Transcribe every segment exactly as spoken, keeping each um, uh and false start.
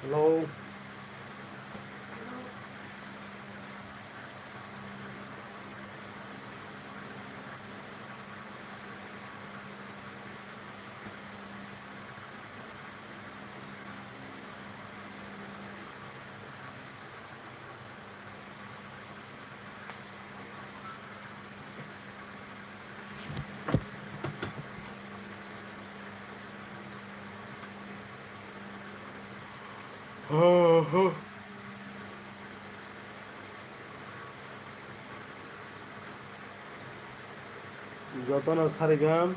Hello. Jotono sarigam.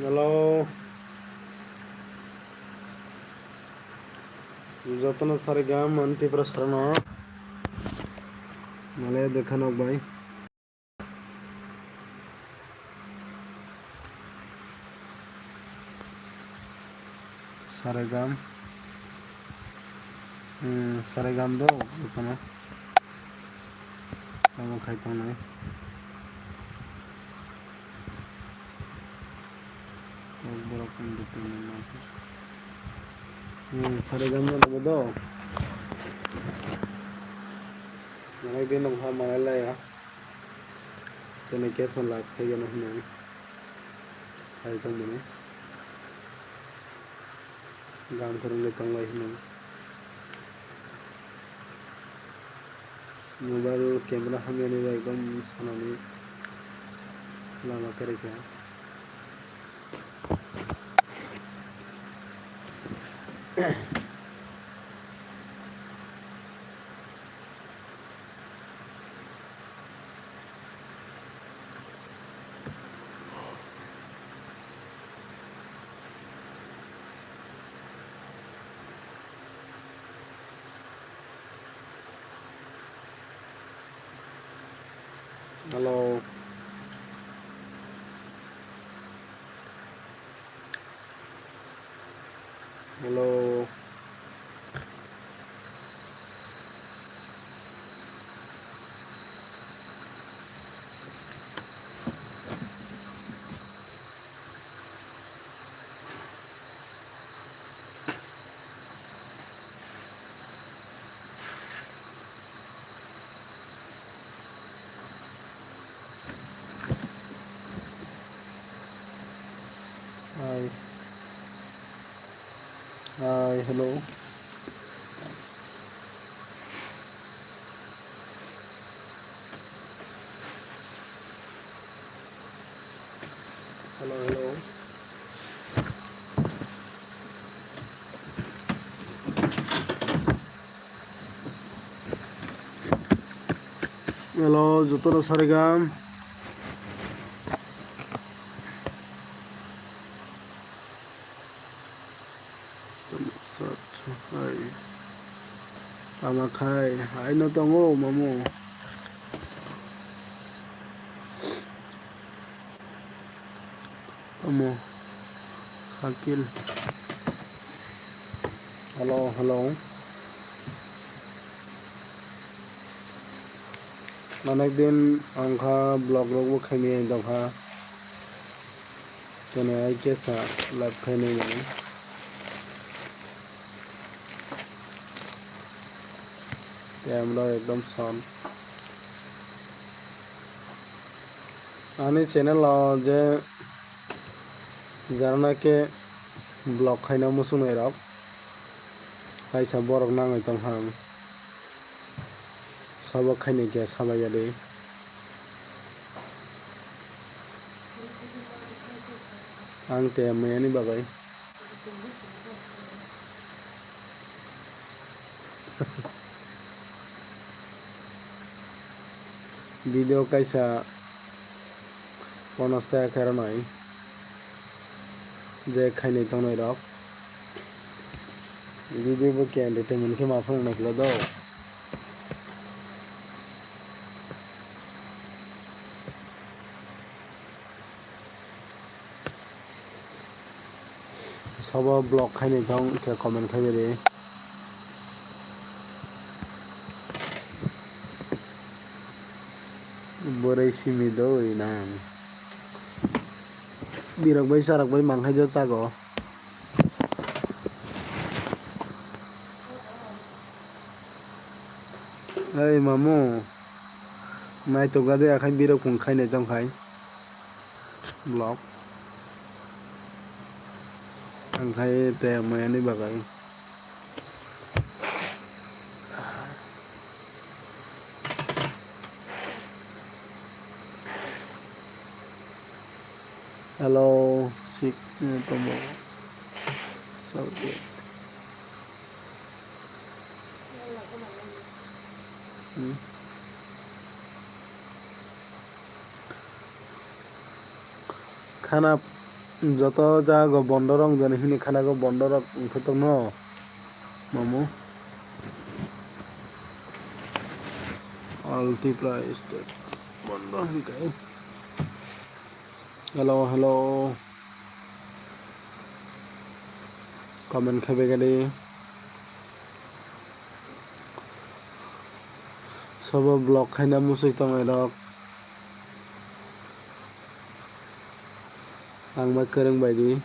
Hello. Jotono sarigam man Tripura sarano. Male dekha nok bai. Saregam. Hmm, saregam do, ikono. Tamo khai tongnai. Borok ni buting ni ma. Hmm, saregam do, nabo do. Manai de nokha manai laya. Tene keson live khaigeno hinwi hai tongmani. Gam kwrwngwi tonglai hinwi. Mobile camera hamyani bai ekdom sanani lama kwrwikha. Hello. Hello. Hi. Hi, hello. Hello, hello. Hello, jotono sarigam. Tamo sat hai. Tamo khai, hai no tongo, mamu. Omo, Sakil. Hello, hello. Onek din ang kha vlog rok bo khaimani dong kha. Tene ai kesa live khainai mani. Tei amrok ekdom son. Ani channel o je jara nake vlog khaina muchungnai rok, kaisa borok nangwi tongkha ang. Sabo khainai khe sabai ya de. Ang tei maya ni bagwi. Video kaisa ponos taka khe rwnai je khainai tongnai rok. Video bo khe entertainment khe ma phunuknai khlai do. Sobo block khainai thong khe comment khaibai di. Bwrwi simi doi nang. Birok bai charak bai mankhai jo chago. Ei mamu, naitokgade akhai birok phung khainai tongkhai. Block. Ang khai te mayani bagwi. Hello, sik, eh, tomo. Saudi. Hmm. Khana joto jago bondo rok jani hini khana go bondo rok wngkhe tongno mamu. Multiply step bondo hwnkhe. Hello, hello. Comment khai bai gadi. Sobo block khaina musui tongnai rok. Ang bai kwrwng bai di.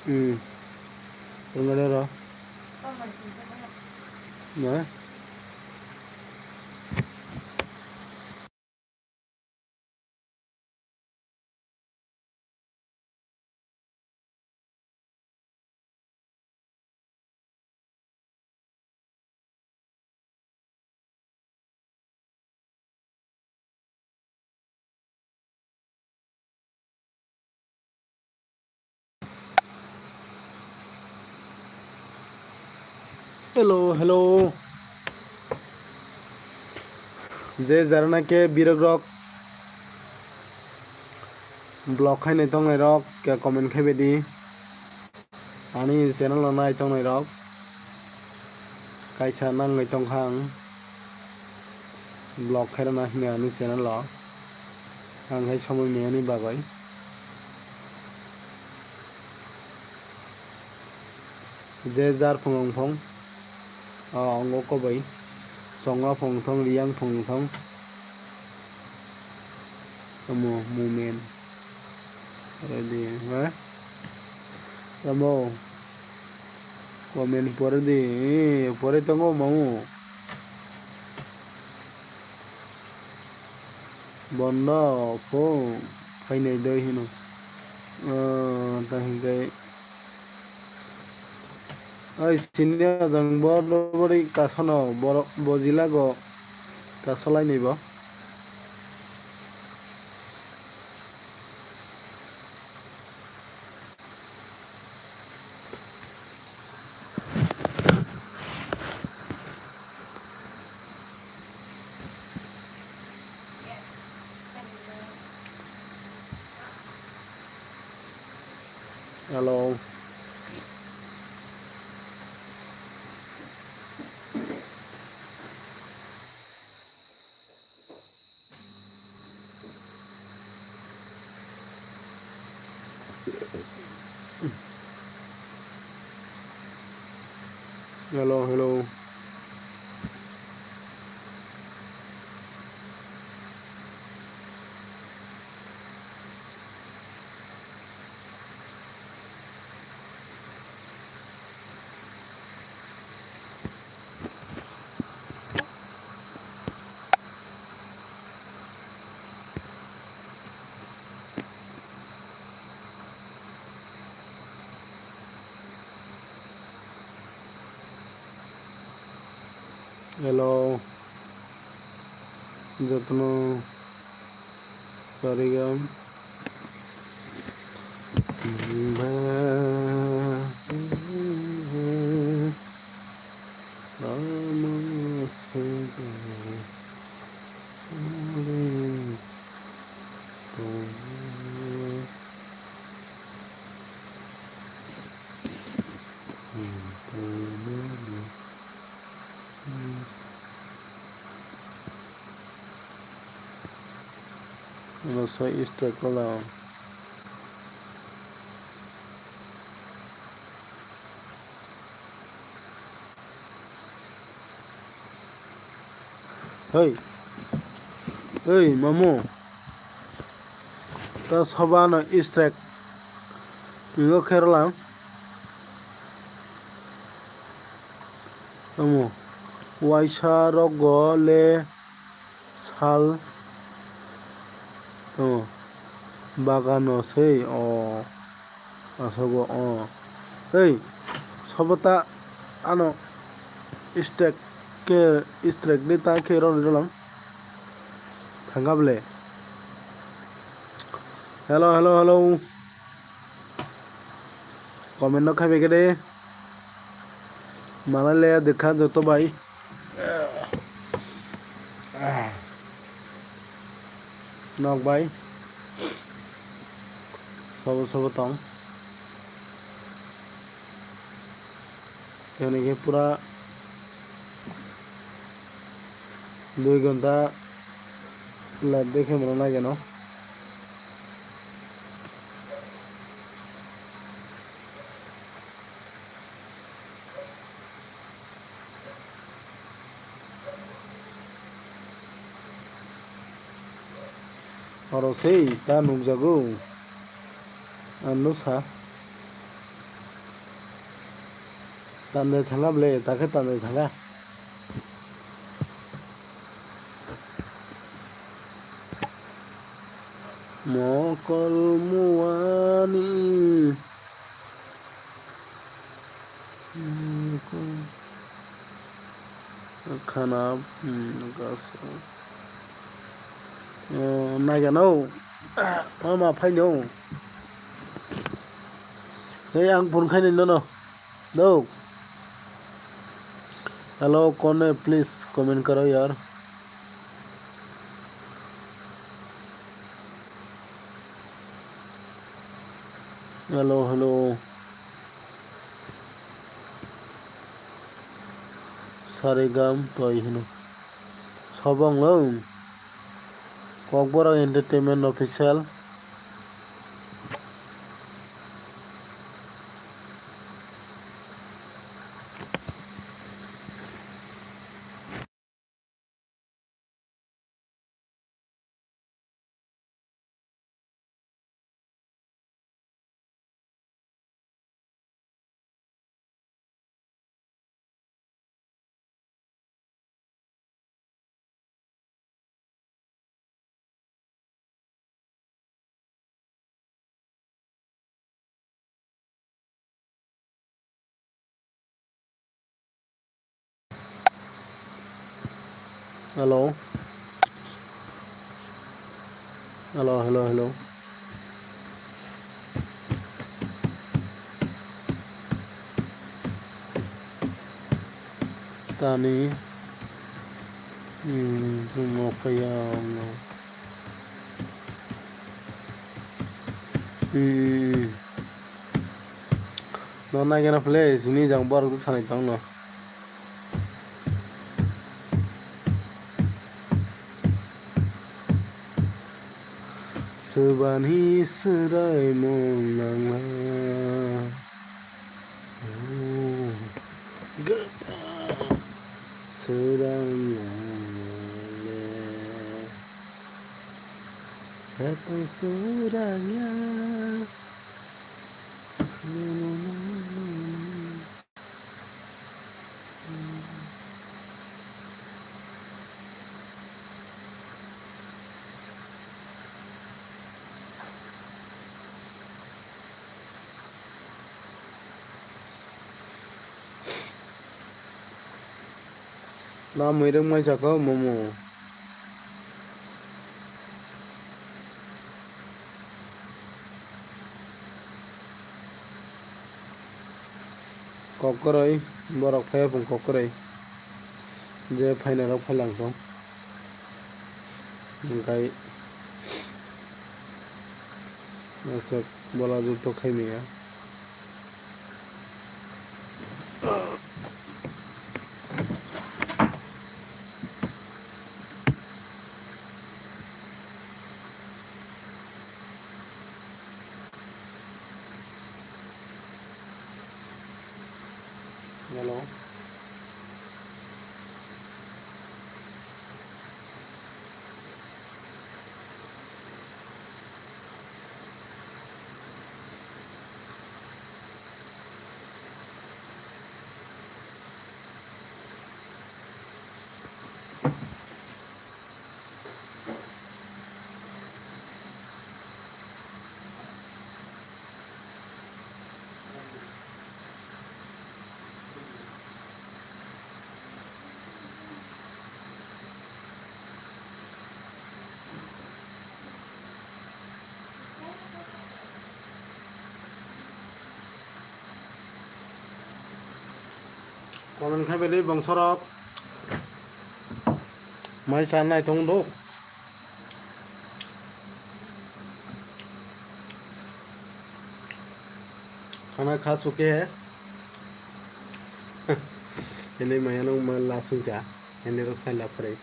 Hmm. Tunggu dulu. Nah. Hello, hello. Je jarana ke birok rok block khainai tongnai rok ke comment khaibai di. Ani channel o nai tongnai rok kaisa nangwi tongkha ang block khairana hini ani channel o. Ang hai somoi meyani bagwi. Je jar phung wng phung, o, wngo koboi. Chonga phung thung, riyang phung thung. Omo, movement. Ready, ha? Omo. Comment pore di, pore tongo mamu. Bondo phung phainai doi hino. Ah, ta hingkai. Oi, sini ajang bo, bo, bori kasano, bo, bo jilago kasolaini bo. Hello. Hello, hello. Hello. Jotono Sarigam. Ano soi strike ko lao. Hei, hei, mamu. Ta soba no strike. Ingo khe rwlang. Tamo. Waisa rogo le sal. Tamo. Bagano sei o. Asogo o. Hei. Soba ta ano strike khe strike ni ta khe rwni rwlang. Thangkha ble. Hello, hello, hello. Comment no khai bai khe de. Malai le dekha joto bai. Nok bai. Sobo sobo tong. Tini khe pura dui ghonta live dekhe mano nai gano. Oro sei ta nukjago. Ang no sa. Tandai thangkha ble, ta khe tandai thangkha. Mokol muani. Khana, hmm, gas. Oh, naigano. Mama phaino. Hey, ang phone khaini nono. Dok. Hello, kone, please comment karo yaar. Hello, hello. Sarigam toi hino. Sobong lo. Kokborok Entertainment Official. Hello. Hello, hello, hello. Tani. Hmm, mo kaya no. Hmm. No naigena phle sini jang borok thani tong no. Swbani swraimung nangla. Gapa swrang ya le. Gapa swrang ya. Na mwirwk mai chakao momo. Kok kwrwi, borok phaiya phung kok kwrwi. Je phainairok phailang thung. Hwnkhe aswk bola jukto khaimaya. Hello. Comment khai beli bongsorok. Mai sa nai tong do. Khana kha suke. Ini maya nung ma lasung cha. Ini rok sai la pore.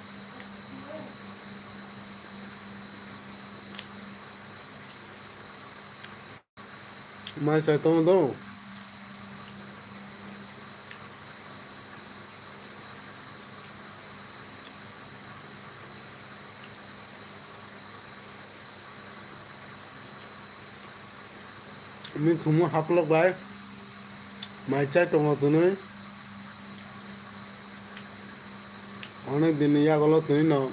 Mai sai tong do. Bini thumo haplok bai mai chai tongo twnwi. Onek din ni yagulo twnwi no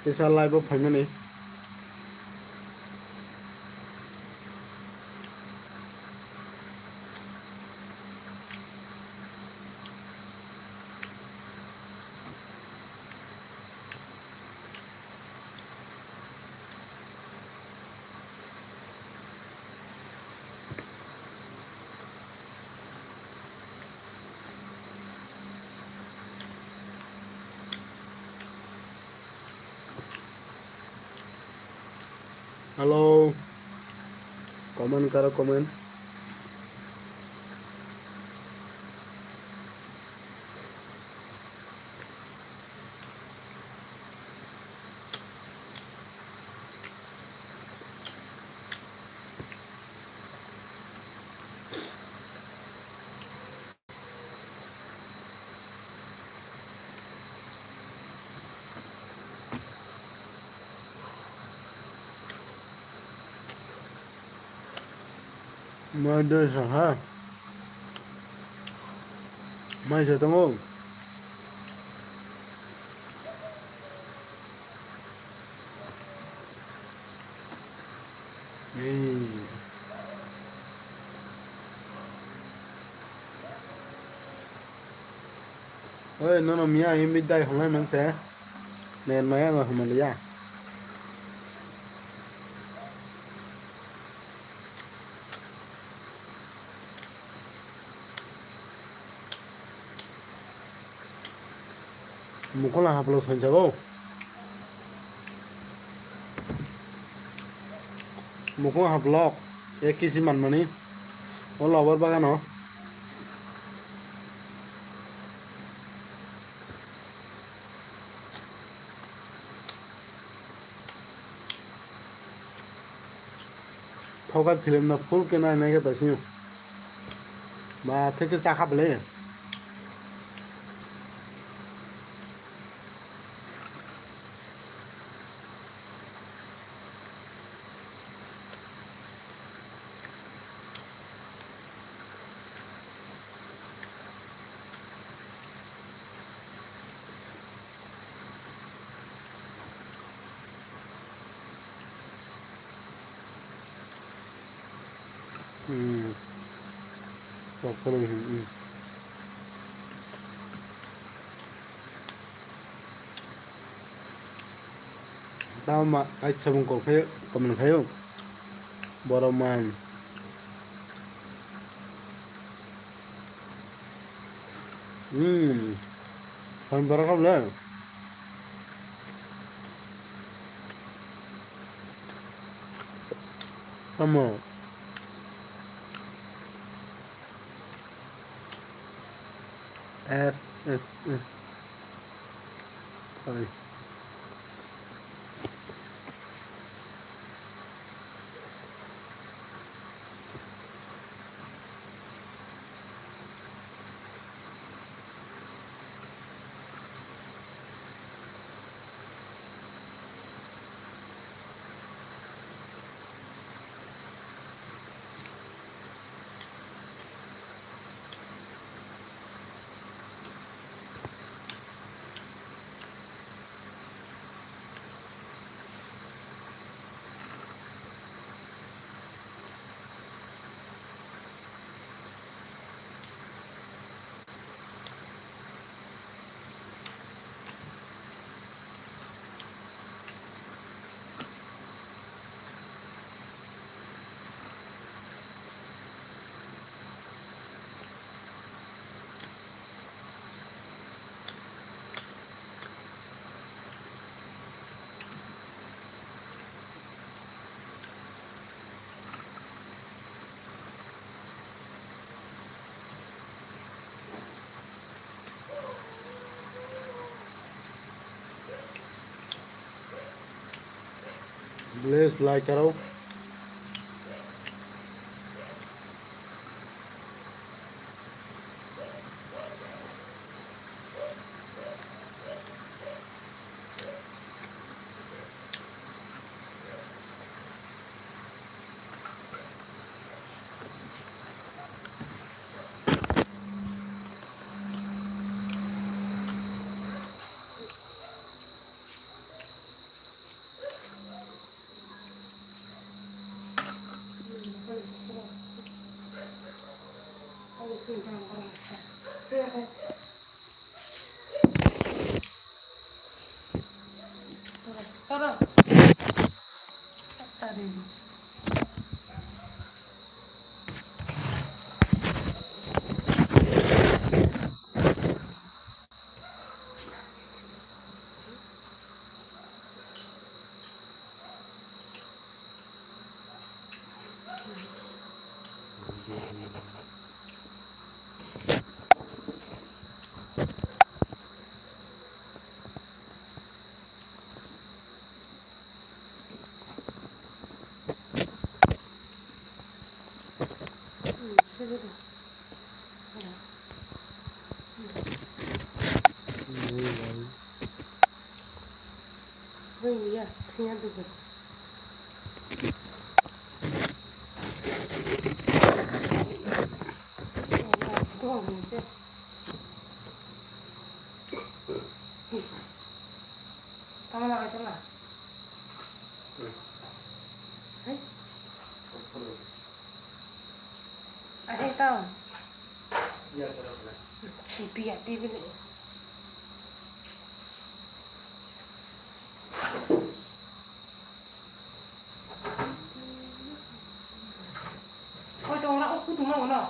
kisa live o phaimani. Hello, comment karo comment. Mai doi sa ha. Mai se tongo. Ei. Oi, nono miya himbi dai honglai manse. Nen maya ngo himaliya. Mukula haplo sanjabo. Mukung haplok ek kg manmani o lobar bagano. Thokai film no full khe nai nai khe tongsi. Ba, khe khe chakha bele. Hmm. Kok kwrwi, hmm, hmm. Tamo ma, ai, sabung kok phaio, comment phaio. Borok man. Hmm. Ham bara kau le. Tamo. Eh, eh, eh. Sorry. Please like karo. Tama lagai tala. Hai. Ahai tau. Sipi ya, di bini. Koi tong na, o kutung na, o na.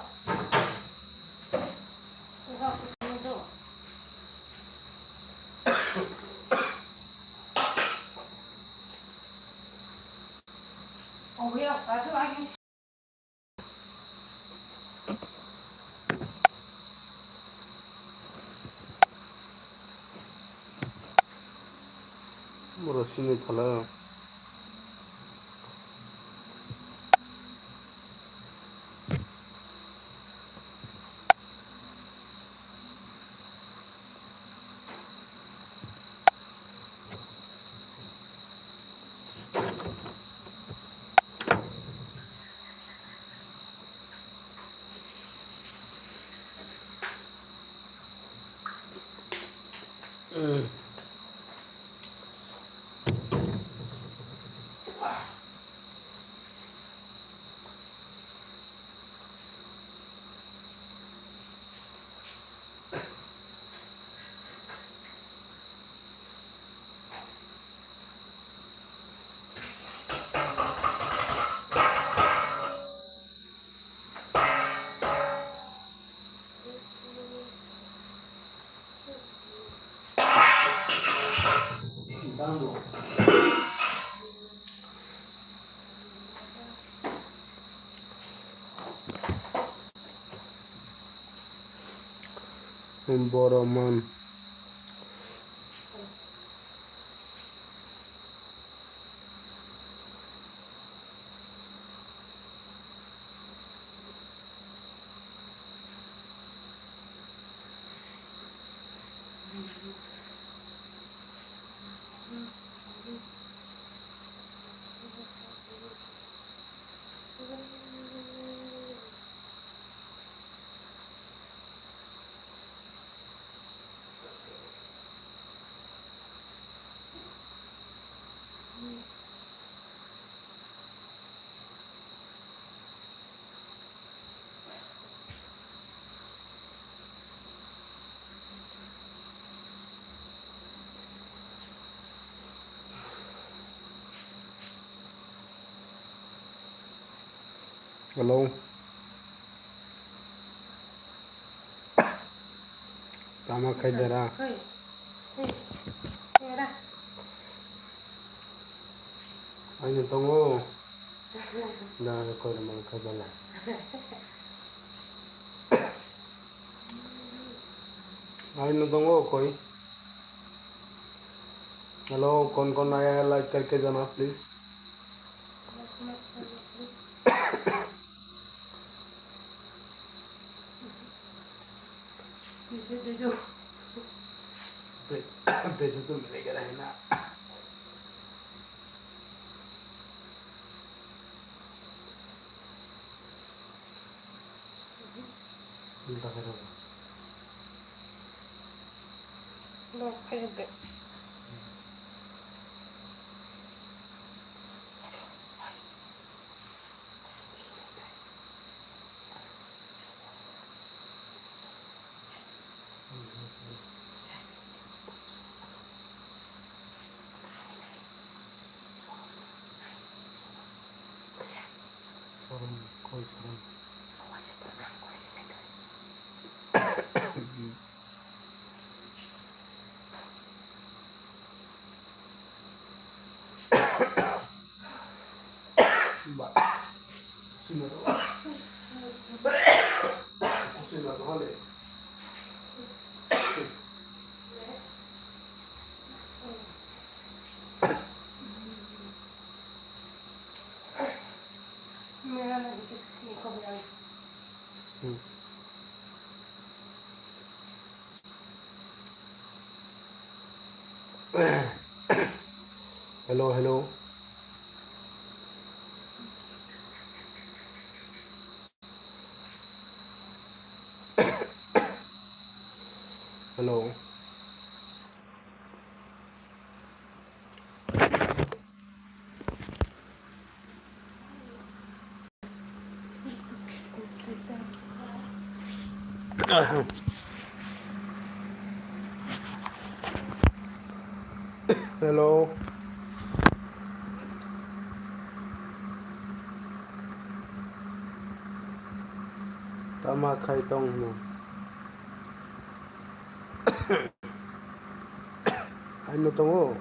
Borok sini thala. Boroman. Hello. Tama khai dera. Hoi. Hoi. Hoi ra. Aini tongo. Da ko ma khai dela. Aini tongo koi. Hello, कौन कौन आया है, like करके जाना please। पीछे दे दो। पे-, पैसे तो मिलेगा नहीं ना। Lo, cállate. Sorom, koi sorom. Ba. Sino to. Sino to hale. Hmm. Hello, hello. Hello. Hello. Tama khai tong hino. Haino tongo.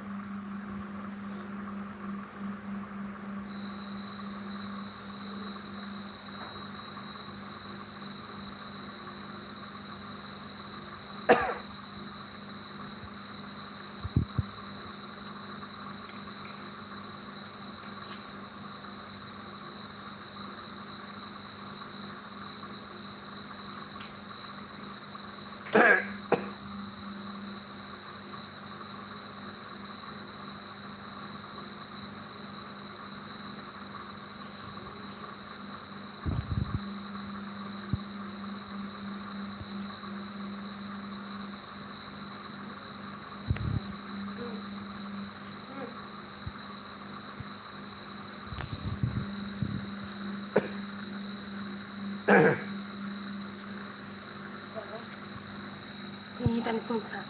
Ini tadi pulsa.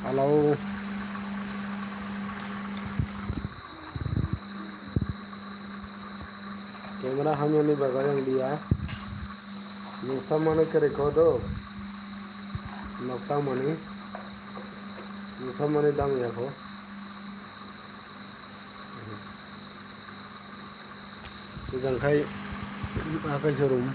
Hello. Camera hamyani bagwi ang liya. Nungsa mano kere kodo. Nok tangmani. Nungsa mani dam ya ko. Jang khai akai showroom.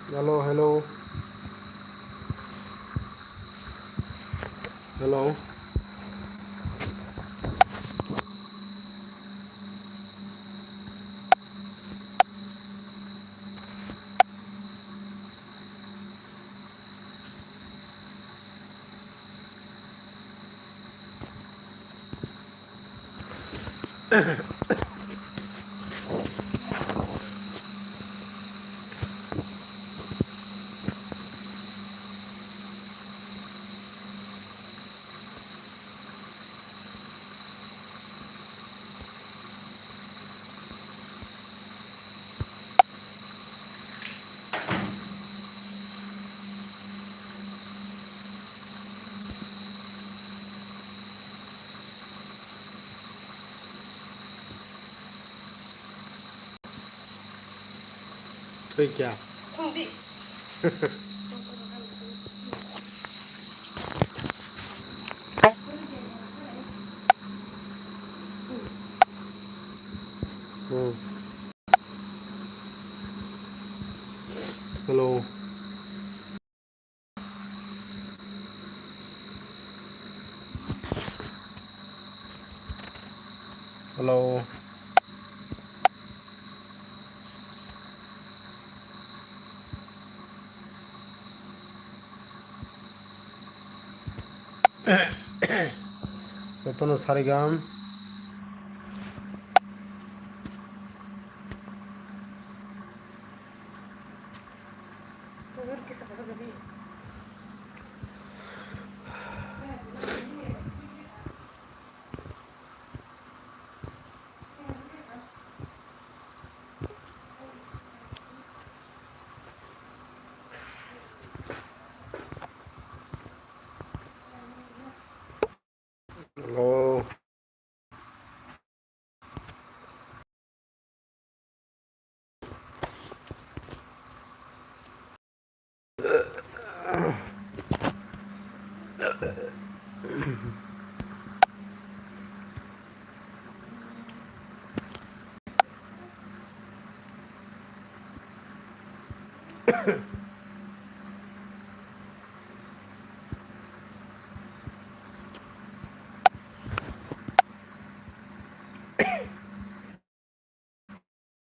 Hello, hello. Hello. Thwi kya? Hmm. Hello. Hello. Jotono sarigam. Hello.